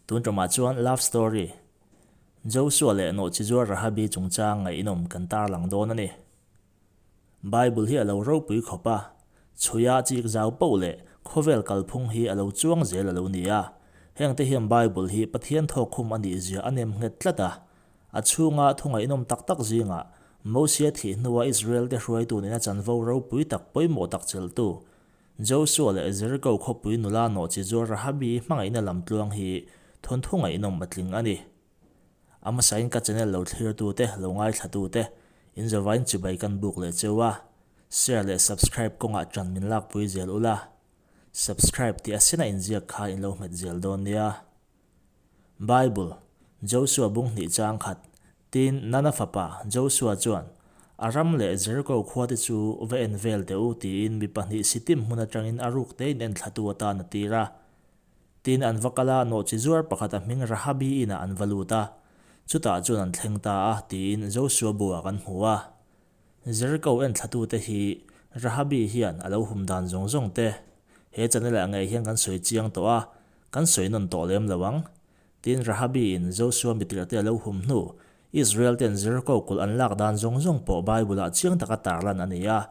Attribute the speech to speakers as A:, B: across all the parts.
A: Tun ṭumah chuan love story, Josua leh nawhchizuar Rahabi chungchang ngaihnawm kan tarlang dawn a ni. Bible hi a lo ropui khawp a, chhuia chik zau poh leh khawvel kalphung hi a lo chuang zel a lo ni a. Hengte hian Bible hi Pathian thawkkhum a nih zia a nem nghet tlat a. A chhunga thu ngaihnawm tak tak zingah Mosia thih hnua Israel-te hruaitu nena chanvo ropui tak pawimawh tak chelhtu Josua leh Jeriko khawpui nula nawhchizuar Rahabi hmangaihna lamtluang hi thawnthu ngaihnawm a tling a ni. A hmasain ka channel lo thlirtute, lo ngaithlatute, in zavain chibai kan buk leh cheu a, share leh subscribe kawngah ṭan min lakpui zel ula, subscribe tih a sena inziak kha in lo hmet zel dawn nia. Bible, Josua bung hnih chang khat, Tin, Nana fapa, Josua chuan, A ram leh Jeriko khuate chu va en vel teh u, tiin mi pahnih Sittim hmun atangin a ruk tein enthlatu atan a tir a. Tin, an va kal a, nawhchi zuar pakhat a hming Rahabi inah an va lut a. Chutah chuan an thleng ta a, tiin Josua buah kan hmu a. Jeriko enthlatute hi Rahabi hian a lo hum dan zawng zawng te he channel-ah ngei hian kan sawi chiang tawh a, kan sawi nawn tawh lem lo ang. Tin, Rahabi-in Josua mitirhte a lo hum hnu, Israel-ten Jeriko kulh an lak dan zawng zawng pawh Bible-ah chiang taka tarlan a ni a.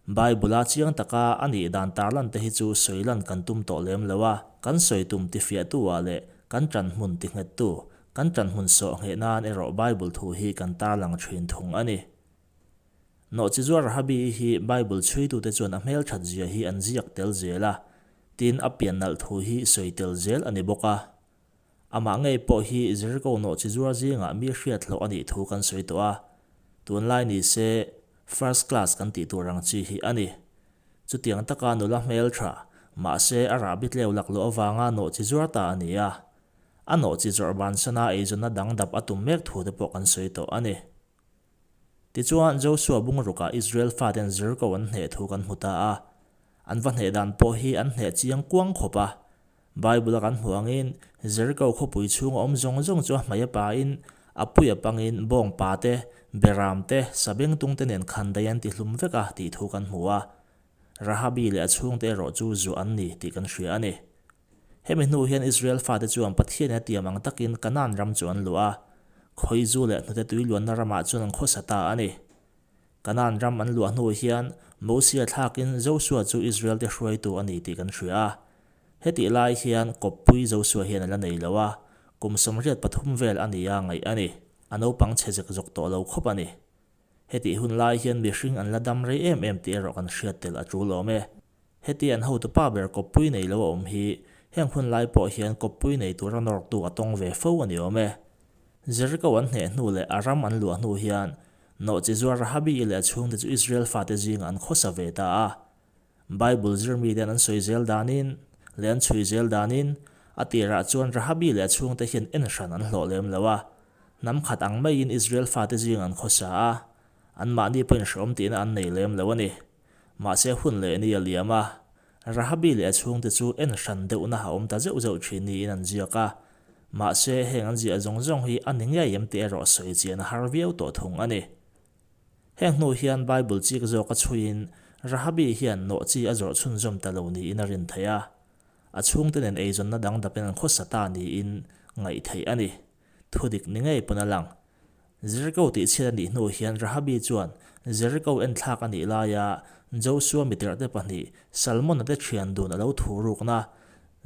A: Bible-a chiang taka a nih dan tarlan te hi chu sawi lan kan tum tawh lem lo a, kan sawi tum tifiahtu-ah leh kan ṭanhmun tinghettu, kan ṭanhmun sawh ngheh nan erawh Bible thu hi kan tarlang ṭhin thung a ni. Nawhchizuar Rahabi-i hi Bible chhuitute chuan a hmelṭhat zia hi an ziak tel zel a, Tin, a pian nalh thu hi sawi tel zel a ni bawk a. Amah ngei pawh hi Jericho nawhchizuar zingah mi hriat hlawh a nih thu kan sawi tawh a. Tunlai ni se first class kan tih tur ang chi hi a ni. Chutiang taka nula hmel tha, mahse a rahbi tleu laklawh avanga nawhchizuar ta a ni a. A nawhchizawrh bansana eizawnna dang dap a tum mek thu te pawh kan sawi tawh a ni. Tichuan, Josua bungrukah Israel faten Jeriko an hneh thu kan hmu ta a. An va hneh dan pawh hi an hneh chiang kuang khawp a. Bible-a kan hmuh angin, Jeriko khawpui chhunga awm zawng zawng chu a hmei a pain, a pui a pangin bawngpa te, beram te, sabengtung te nen khan daih an ti hlum vek a tih thu kan hmu a. Rahabi leh a chhungte erawh chu zuah an ni tih kan hria a ni. Hemi hnu hian Israel fate chuan Pathianin a tiam ang takin Kanaan ram chu an luah a, khawizu leh hnute tui luanna ramah chuan an khawsa ta a ni. Kanaan ram an luah hnu hian Mosia thlakin Josua chu Israel-te hruaitu a ni tih kan hria a. Hetih lai hian kawppui Josua hian a la nei lo a, kum 83 vel a nia ngaih a ni. A naupang chhe zek zawk tawh lo khawp a ni. Hetih hun lai hian mihring an la dam rei em em tih erawh kan hriat tel a tul awm e. Heti an hotu pa ber kawppui nei lo a awm hi heng hun lai pawh hian kawppui nei tura nawrtu a tawng ve fo a ni awm e. Jericho an hneh hnu leh a ram an luah hnu hian nawhchizuar Rahabi-i leh a chhungte chu Israel fate zingah an khawsa ve ta a. Bible zirmiten an sawi zel danin leh an chhui zel danin a tirah chuan Rahabi leh a chhungte hian en hran an hlawh lem lo a. Hnam khat ang maiin Israel fate zingah an khawsa a, anmahni pawhin hrehawm tihna an nei lem lo a ni. Mahse hun leh ni a liam a, Rahabi leh a chhungte chu en hran deuhna a awm ta zeuh zeuh thin niin an ziak a. Mahse heng an ziah zawng zawng hi a ni ngei em tih erawh sawi chian a har viau tawh thung a ni. Heng hnu hian Bible chik zawk a chhuiin Rahabi hian nawhchi a zawrh chhunzawm ta lo niin a rin theih a. A chhungte nen eizawnna dang dapin an khawsa ta niin ngaih theih a ni. Thudik ni ngei pawn a lang. Jeriko tih chhiat a nih hnu hian Rahabi chuan Jeriko enthlak a nih laia Josua mitirhte pahnih Salmona te thian dun a lo thu rukna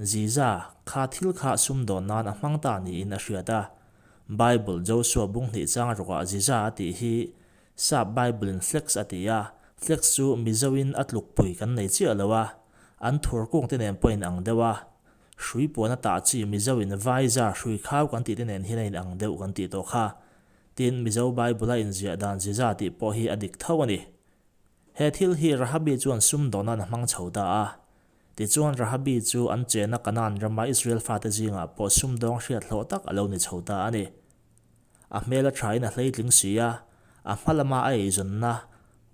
A: Ziza kha thil kha sumdawn nan a hmang ta niin a hriat a. Bible Josua bung hnih chang rawkah Ziza a tih hi Sap Bible-in flax a ti a, flax chu Mizoin a tlukpui kan nei chiah lo a, an thur kungte nen pawh in ang deuh a. Hrui puan a tah chi Mizo in Vaiza hrui khau kan tih te nen hian a in ang deuh kan tih tawh kha. Tin, Mizo Bible a inziah dan ziza tih pawh hi a dik tho a ni. He thil hi Rahabi chuan sumdawn-an a hmang chho ta a. Tichuan Rahabi chu an chena Kanaan rama Israel fate zingah pawh sumdawng hriat hlawh tak a lo ni chho ta a ni. A hmel a thain a hleitling si a, a hma lama a eizawnna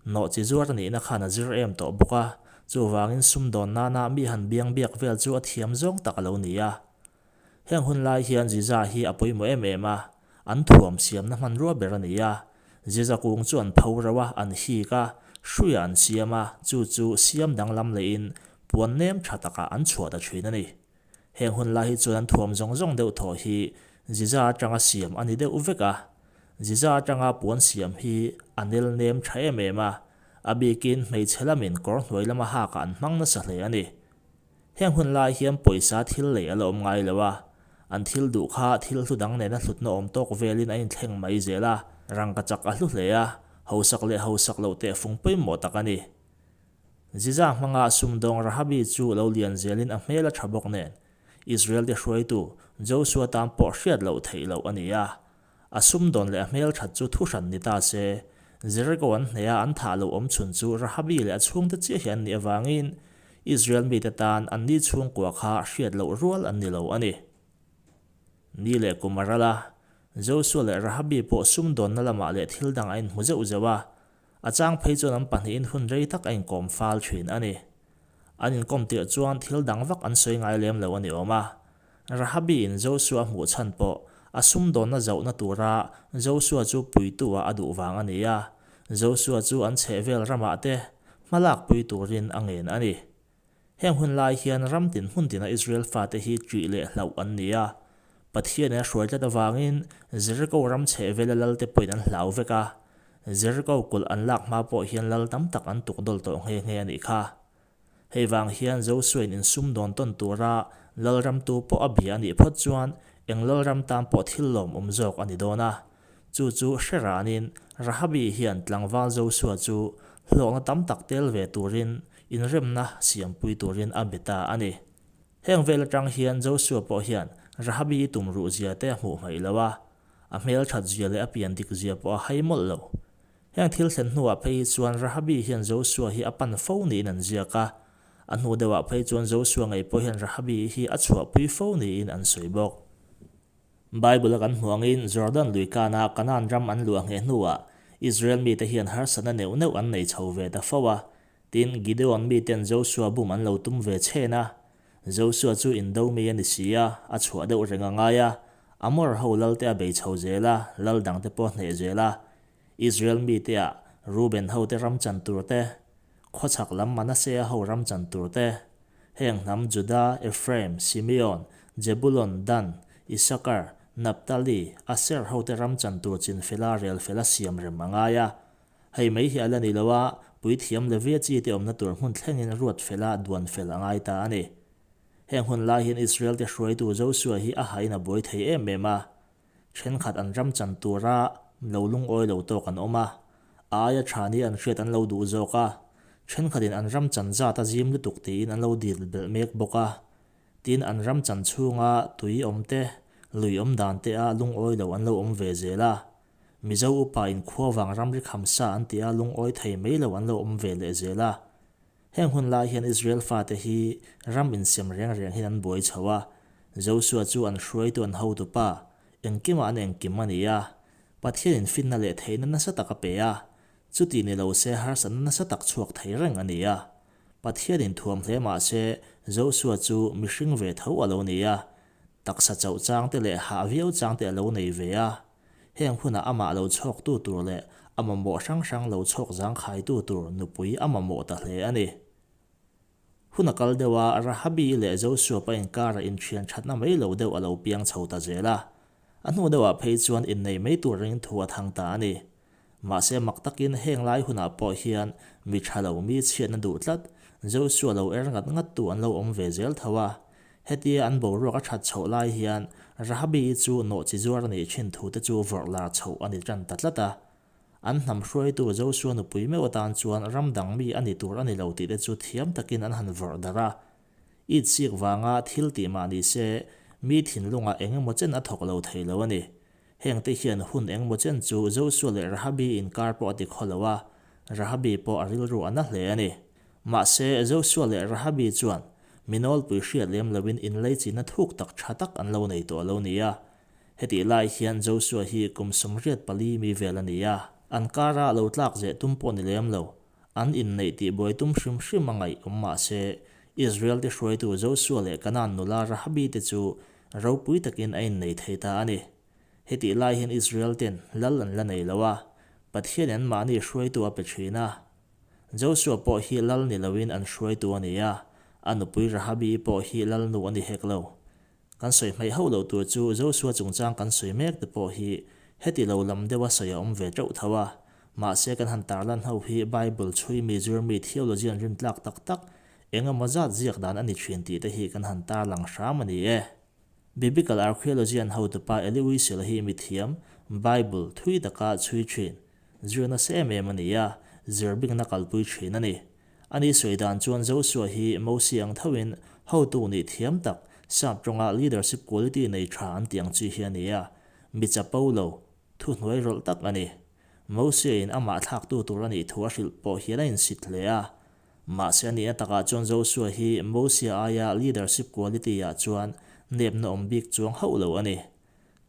A: nawh chi zuar a nihna khan a zir em tawh bawk a, chuvangin sumdawn nana mi han biang biak vel chu a thiam zawng tak a lo ni a. Heng hun lai hian Ziza hi a pawimawh em em a, an thuam siamna hmanrua ber a ni a. Ziza kung chu an pho reuh a, an hik a, hruiah an siam a, chu chu siam danglam lehin puan nem tha takah an chhuah ta thin a ni. Heng hun lai hi chuan an thuam zawng zawng deuh thaw hi ziza atanga siam a ni deuh vek a. Ziza atanga puan siam hi a nel nem tha em em a, a bikin hmeichhe lamin kawr hnuai lama hakah an hmang nasa hle a ni. Heng hun lai hian pawisa thil lei a la awm ngai lo a, an thil duh kha thil hlu dang nena hlutna awm tawk velin a inthleng mai zel a, rangkachak a hlu hle a, hausak leh hausak loh tehfung pawimawh tak a ni. Ziza hmanga sumdawng Rahabi chu lo lian zelin a hmel a tha bawk nen, Israel-te hruaitu Josua tan pawh hriat loh theih loh a ni a. A sumdawn leh a hmel that chu thuhran ni ta se, Jericho an hneha an thah loh awm chhun chu Rahabi leh a chhungte chiah hi an nih avangin Israel mite tan anni chhungkua kha hriat loh rual an ni lo a ni. Ni leh kum a ral a, Josua leh Rahabi pawh sumdawnna lamah leh thil dang a inhmu zeuh zeuh a, A chang phei chuan an pahnihin hun rei tak a inkawm fal thin a ni. An inkawm tirh chuan thil dang vak an sawi ngai lem lo a ni awm a. Rahabi-in Josua hmuh chhan pawh a sumdawnna zauhna tura Josua chu puitu-ah a duh vang a ni a, Josua chu an chhehvel ramah te hmalakpui turin a ngen a ni. Heng hun lai hian ram tin hmun tina Israel fate hi ṭih leh hlauh an ni a. Pathianin a hruai tlat avangin Jericho ram chhehvela lalte pawhin an hlau vek a. Jericho kulh an lak hma pawh hian lal tam tak an tuk dawl tawh nghe nghe a nih kha. Hei vang hian Joshua-in insum dawn tawn tura lalramtu pawh a bia a nih phawt chuan eng lalram tan pawh thil lawmawm zawk a ni dawn a. Chu chu hre ranin Rahabi hian tlangval Josua chu hlawkna tam tak tel ve turin inremna siampui turin a be ta a ni. Heng vel atang hian Josua pawh hian Rahabi i tum ruh zia te a hmuh hmaih lo a, a hmelthat zia leh a pian dik zia pawh a hai mawlh lo. Heng thil thlen hnuah phei hi chuan Rahabi hian Josua hi a pan fo niin an ziak a, a hnu deuhah phei chuan Josua ngei pawh hian Rahabi hi a chhuahpui fo niin an sawi bawk. Bible-a kan hmuh angin Jordan lui kana Kanaan ram an luah ngheh hnuah Israel mite hian harsatna neuh neuh an nei chho ve ta fo a. Tin, Gideon miten Josua bum an lo tum ve chhen a. Josua chu indo mi a ni si a, a chhuah deuh reng a ngai a. Amor ho lalte a bei chho zel a, lal dangte pawh a hneh zel a. Israel mite-ah Reuben hote ram chan tur te, khawchhak lam Manasseh-a ho ram chan tur te, Heng hnam Juda, Ephraim, Simeon, Jebulon, Dan, Issachar, Naphtali, Aser hote ram chan tur chin fela rel fela siam rem a ngai a. Hei mai hi a la ni lo a, puithiam Levia chi te awmna tur hmun thlengin ruat fela duan fel a ngai ta a ni. Heng hun lai hian Israel te hruaitu Josua hi a hain a buai thei em em a. Thenkhat an ram chan tura lo lungawi lo tawk an awm a, a aia tha ni an hriat an lo duh zawk a, thenkhatin an ram chan zat a zim lutuk tiin an lo dil belh mek bawk a. Tin, an ram chan chhunga tui awm te, lui awm dan te a lungawi lo an lo awm ve zel a. Mizo upa in khua vang ramri kham sa an tih a lungawi thei mai lo an lo awm ve leh zel a. Heng hun lai hian Israel fate hi ram insem reng reng hian an buai chho a, Josua chu an hruaitu an hotu pa, engkimah an engkim a ni a, Pathianin finna leh theihna nasa tak a pe a, chuti ni lo se harsatna nasa tak chhuak thei reng a ni a. Pathianin thuam hle mah se Josua chu mihring ve tho a lo ni a, taksa chauh changte leh hah viau changte a lo nei ve a. Heng hunah amah lo chhawktu tur leh a mamawh hrang hrang lo chhawk zangkhaitu tur nupui a mamawh ta hle a ni. Hun a kal deuh a, Rahabi leh Josua pa inkarah inthian thatna mai lo deuh a lo piang chho ta zel a. A hnu deuhah phei chuan innei mai tur ringin thu a thang ta a ni. Mahse mak takin heng lai hunah pawh hian mi tha lo mi chhiatna duh tlat, Josua lo er ngat ngat tu an lo awm ve zel tho a. Hetia an boruak a that chhoh lai hian Rahabi-i chu nawhchi zuar a nih thin thu te chu vawrh lar chhoh a ni tan ta tlat a. An hnam hruaitu Josua nupui meuh atan chuan ram dang mi a ni tur a ni lo tih te chu thiam takin an han vawrh darh a. Itsik vanga thil tih mah ni se mi thinlungah eng emaw chen a thawk lo thei lo a ni. Hengte hian hun engmaw chen chu Josua leh Rahabi inkar pawh a ti khaw lo a, Rahabi pawh a rilru a na hle a ni. Mahse, Josua leh Rahabi chuan mi nawlpui hriat lem loin inleichina thuk tak tha tak an lo nei tawh lo ni a. Hetih lai hian Josua hi kum 84 mi vel a ni a, an kara lo tlak zeh tum pawh ni lem lo, an inneih tih buai tum hrim hrim a ngaih awm mah se, Israel te hruaitu Josua leh Kanaan nula Rahabi te chu ropui takin a innei thei ta a ni. Hetih lai hian Israel ten lal an la nei lo a, Pathianin anmahni hruaitu a pe thin a. Josua pawh hi lal ni loin an hruaitu a ni a, a nupui Rahabi pawh hi lalnu a ni hek lo. Kan sawi hmaih hauh loh tur chu Joshua chungchang kan sawi mek te pawh hi heti lo lam deuha sawi a awm ve teuh tho a. Mahse kan han tarlan ho hi Bible chhui mi zir mi theologian rintlak tak tak eng emaw zat ziak dan a ni thin tih te hi kan han tarlang hram a ni e. Biblical archaeologian hotupa Elie Wiesel hi mithiam Bible thui taka chhui thin zir nasa em em a ni a, zir bikna kalpui thin a ni. Ani sawi dan chuan Joshua hi Mosia ang thoin hotu nih thiam tak, sap tawnga leadership quality nei tha an tih ang chi hi a ni a, mi chapo lo, thuhnuai rawlh tak a ni. Mosia in amah thlaktu tur a nih thu a hrilh pawh hian a insit hle a. Mahse a nihna takah chuan Joshua hi Mosia aia leadership quality ah chuan nepna awm bik chuang hauh lo a ni.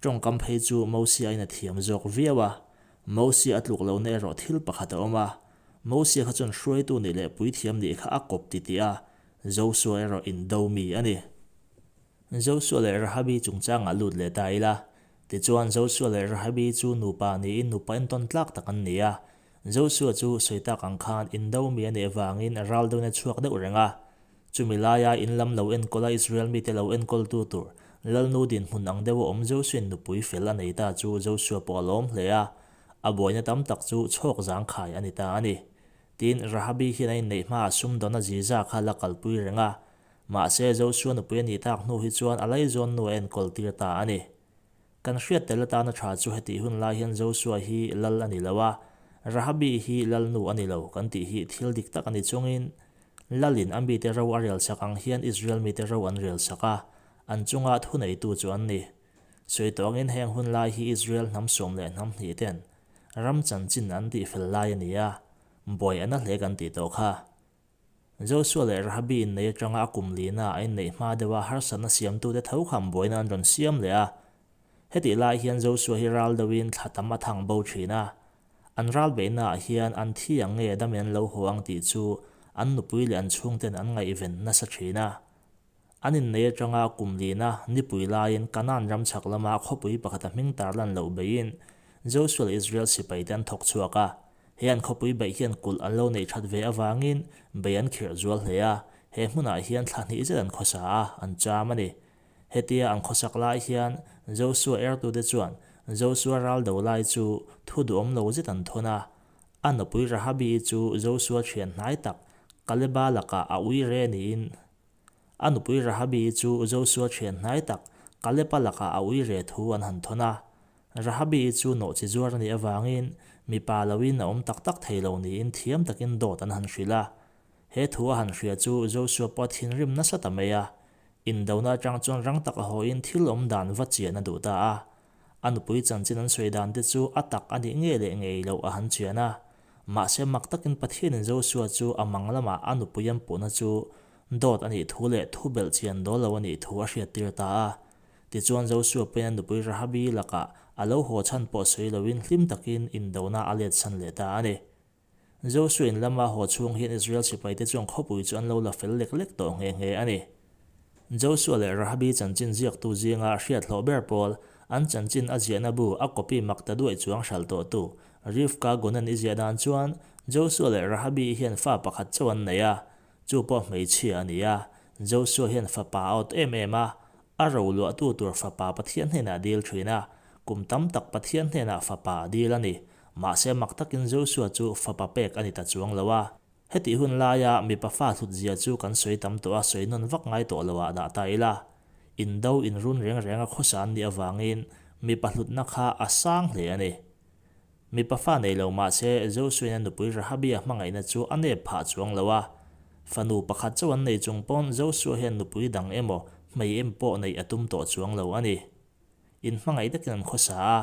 A: Tawngkam phei chu Mosia in a thiam zawk viau a, Mosia a tluk lohna erawh thil pakhat a awm a, Mosia kha chuan hruaitu nih leh puithiam nih kha a kawp ti tih a, Josua erawh indo mi a ni. Josua leh Rahabi chungchangah lut leh ta ila, tichuan Josua leh Rahabi chu nupa niin nupa entawn tlak tak an ni a, Josua chu sawi tak ang khan indo mi a nih avangin ral deuhin a chhuak deuh reng a, Chumi laia in lam lo enkawla Israel mite lo enkawltu tur Lalnu dinhmun ang deuha awm Josuain nupui fel a nei ta chu Josua pawh a lawm hle a, a buaina tam tak chu chhawk zangkhai a ni ta a ni. Tin, Rahabi hian a inneih hmaah sumdawn a ziza kha la kalpui reng a, mahse Josua nupui a nih tak hnu hi chuan a laizawn nu a enkawl tir ta a ni. Kan hriat tel atana tha chu hetih hun lai hian Josua hi lal a ni lo a, Rahabi hi lalnu a ni lo kan tih hi thil dik tak a ni chungin Lalin a mite ro a relsak ang hian Israel mite ro an relsak a, an chunga thuneitu chu an ni. Sawi tawh angin heng hun lai hi Israel hnam sawm leh hnam hnih ten ram chanchin an tihfel lai a ni a, buai a na hle kan tih tawh kha. Josua leh Rahabi innei atanga a kum lina a inneih hma deuha harsatna siamtute tho khan buaina an rawn siam leh a. Hetih lai hian Josua hi ral deuhin thla tam a thang bo thin a, An ral beihnaah hian an thi ang nge damin an lo haw ang tih chu an nupui leh an chhungten an ngaihven nasa thin a. An innei atanga kum lina nipui laiin Kanaan ram chhak lama khawpui pakhata hming tarlan loh beiin Joshua leh Israel sipaite an thawk chhuak a. He an khawpui beih hian kulh an lo neih that ve avangin bei an khirh zual hle a, he hmunah hian thla hnih zet an khawsa a, an cham a ni. Hetia an khawsak lai hian Josua ertute chuan Josua ral do lai chu thu duhawm lo zet an thawn a. A nupui Rahabi-i chu Josua thian hnai tak Kaleba lakah a ui re niin A nupui Rahabi-i chu Josua thian hnai tak Kaleba lakah a ui re thu an han thawn a. Rahabi-i chu nawhchi zuar a nih avangin mipa loin a awm tak tak thei lo niin thiam takin dawt an han hrilh a. He thu a han hria chu Josua pawh a thinrim nasa ta mai a. Indona atang chuan rang tak a hawiin thil awm dan va chian a duh ta a. A nupui chanchin an sawi dan te chu a tak a nih nge leh ngei loh a han chian a. Mahse mak takin Pathianin Josua chu a mang lamah a nupui an puhna chu dawt a nih thu leh thu belh chian dawl lo a nih thu a hriattir ta a. Tichuan Josua pawhin a nupui Rahabi lakah a lo haw chhan pawh sawi loin hlim takin indona a letsan leh ta a ni. Josua in lama haw chhung hian Israel sipaite chuan khawpui chu an lo la fel lek lek tawh nghe nghe a ni. Josua leh Rahabi chanchin ziaktu zinga hriat hlawh ber pawl, an chanchin a ziahna bu a copy mak ta duaih chuang hralh tawhtu Rivka Gonen i ziah dan chuan Josua leh Rahabi hian fa pakhat chauh an nei a, chu pawh hmeichhia a ni a. Josua hian fapa a awt em em a, a roluahtu tur fapa Pathian hnenah a dil thin a, kum tam tak Pathian hnenah fapa a dil a ni. Mahse mak takin Joshua chu fapa pek a ni ta chuang lo a. Hetih hun laia mipa fa hlutzia chu kan sawi tam tawh a, sawi nawn vak ngai tawh lo ah dah ta ila. Indo inrun reng reng a khawsa an nih avangin mipa hlutna kha a sang hle a ni. Mipa fa nei lo mahse Joshua-in a nupui Rahabi-a hmangaihna chu a nep phah chuang lo a. Fanu pakhat chauh an nei chung pawn Joshua hian nupui dang emaw hmei em pawh neih a tum tawh chuang lo a ni. Inhmangaih takin an khawsa a.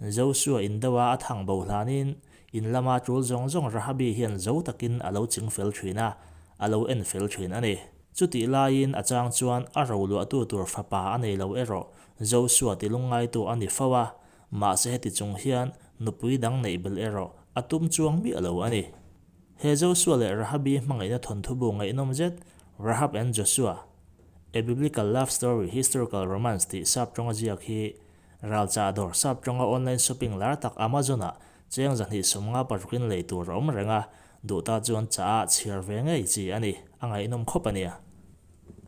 A: Josua in deuha a thang bo hlanin in lama tul zawng zawng Rahabi hian zo takin a lo ching fel thin a, a lo en fel thin a ni. Chutih laiin a chang chuan a roluahtu tur fapa a nei lo erawh Josua ti lungngaitu a ni fo a, mahse heti chung hian nupui dang neih belh erawh a tum chuang miah lo a ni. He Josua leh Rahabi hmangaihna thawnthu bu ngaihnawm zet Rahab and Joshua, A Biblical Love Story, Historical Romance tih sap tawnga ziak hi ralchah dawr sap tawnga online shopping lar tak Amazon-ah cheng 256 in lei tur a awm reng a, duh ta chuan chah ah chhiar ve ngei chi a ni, a ngaihnawm khawp a nia.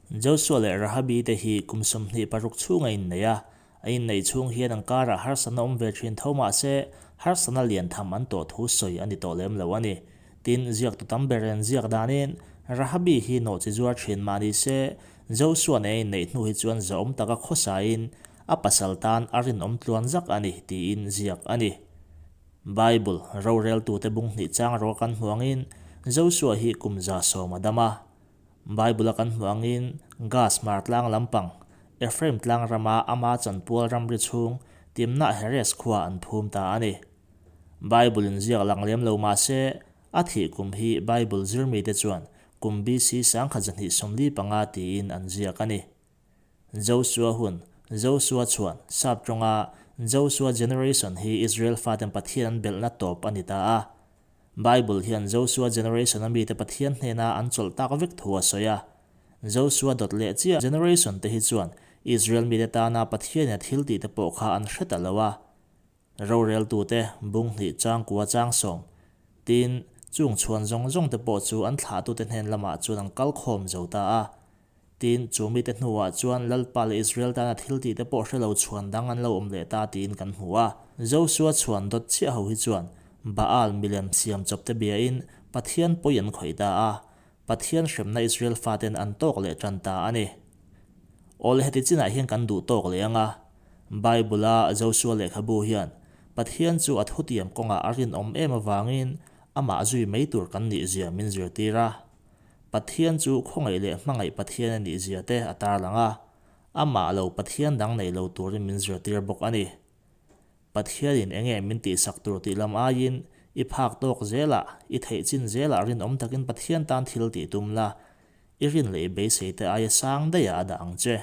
A: Josua leh Rahabi te hi kum 26 chhung a innei a, a inneih chhung hian an karah harsatna awm ve thin tho mah se, harsatna lian tham an tawh thu sawi a ni tawh lem lo a ni. Tin, ziaktu tam ber en ziak danin Rahabi hi nawhchi zuar thin mah ni se, Josua nen a inneih hnu hi chuan zahawm taka khawsain a pasal tan a rinawm tluan zak a ni tiin ziak a ni. Bible roreltute bung hnih chang rawh kan hmu angin Josua hi kum 110 a dam a. Bible-a kan hmu angin Gas hmar tlang lampang, Ephraim tlang rama ama chanpual ramri chhung Timnah Heres khua an phum ta a ni. Bible-in ziak lang lem lo mah se, a thih kum hi Bible zirmite chuan kum BC 1245 tiin an ziak a ni. Josua hun, Josua chhuan, sap tawnga Josua generation hi Israel faten Pathian an belhna tawp a ni ta a. Bible hian Josua generation a mite Pathian hnena an chawlh tak vek thu a sawi a. Josua dawt leh chiah generation te hi chuan Israel mite tana Pathianin a thil tih te pawh kha an hre ta lo a. Roreltute bung hnih changkua chang sawm tin, chung chhuan zawng zawng te pawh chu an thlahtute hnen lamah chuan an kal khawm zo ta a. Tin, chu mite hnuah chuan Lalpa leh Israel tana thil tih te pawh hre lo chhuan dang an lo awm leh ta tiin kan hmu a. Josua chhuan dawt chiah ho hi chuan Baal milem siam chawp te biain Pathian pawi an khawih ta a, Pathian hremna Israel faten an tawk leh tan ta a ni. Awle heti chinah hian kan duh tawk leh ang a, Bible-a Josua lehkhabu hian Pathian chu a thutiam kawngah a rinawm em avangin amah zui mai tur kan nihzia min zirtir a. Pathian chu khawngaih leh hmangaih Pathian a nihzia te a tarlang a, amah lo Pathian dang nei lo turin min zirtir bawk a ni. Pathianin enge min tihsak tur tih lam aiin i phak tawk zelah, i theih chin zelah rinawm takin Pathian tan thil tih tum la, i rin leh i beisei te aia sang daihah a dah ang che.